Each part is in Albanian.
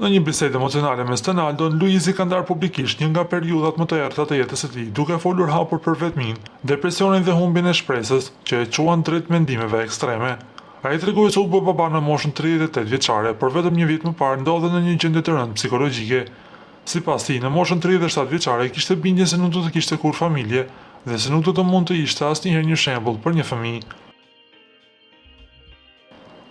Në një bisedë emocionale me Stenaldon, Luizi ka ndarë publikisht një nga periudhat më të errëta të jetës së tij, duke folur hapur për vetminë, depresionin dhe humbjen e shpresës, që e çuan drejt mendimeve ekstreme. Ai tregoi se u bë baba në moshën 38 vjeçare, por vetëm një vit më parë ndodhej në një gjendje të rëndë psikologjike. Sipas tij, në moshën 37 vjeçare kishte bindjen se nuk do të kishte kurrë familje dhe se nuk do të mund të ishte asnjëherë një shembull për një fëmijë.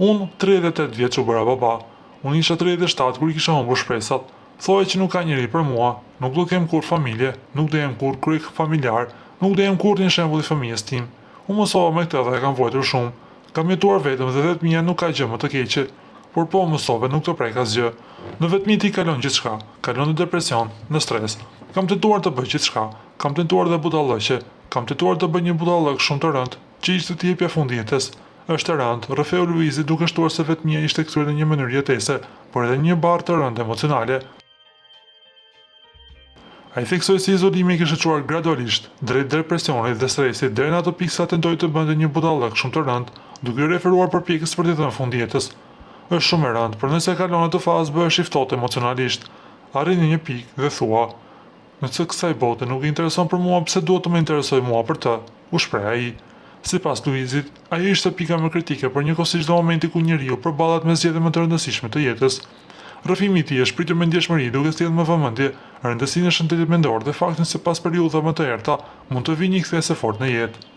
Unë, 38 vjeç u bëra baba. Unë isha 37 kur i kisha humbur shpresat. Thoja që nuk ka njeri për mua, nuk do kem kurrë familje, nuk do jem kurrë kryefamiljar, nuk do jem kurrë një shembull i fëmijës tim. U mësova me këtë dhe e kam vuajtur shumë. Kam jetuar vetëm dhe vetmia nuk ka gjë më të keqe. Por po u mësove nuk të prek asgjë. Në vetmi ti kalon gjithçka, kalon në depresion, në stres. Kam tentuar të bëj gjithçka, kam tentuar dhe budallëqe, kam tentuar të bëj një budallëk shumë të rëndë, që ishte t'i jepja fund jetës. Është e rëndë, rrëfeu Luizi duke shtuar se vetmia ishte kthyer në një mënyrë jetese, por edhe një barrë të rëndë emocionale. Ai theksoi se izolimi e kishte çuar gradualisht drejt depresionit dhe stresit deri në atë pikë sa tentoi të bënte një budallëk shumë të rëndë, duke iu referuar përpjekjes për t'i dhënë fund jetës. Është shumë e rëndë, por nëse e kalon atë fazë bëhesh i ftohtë emocionalisht. Arrin në një pikë dhe thua, Nëse kësaj bote nuk i intereson për mua pse duhet të më interesojë mua për të, u shpreh ai. Sipas Luizit, ajo ishte pika më kritike, por njëkohësisht dhe momenti ku njeriu përballet me zgjedhjen më të rëndësishme të jetës. Rrëfimi i tij është pritur me ndjeshmëri duke sjellë në vëmendje rëndësinë e shëndetit mendor dhe faktin se pas periudhave më të errëta mund të vijë një kthesë e fortë në jetë.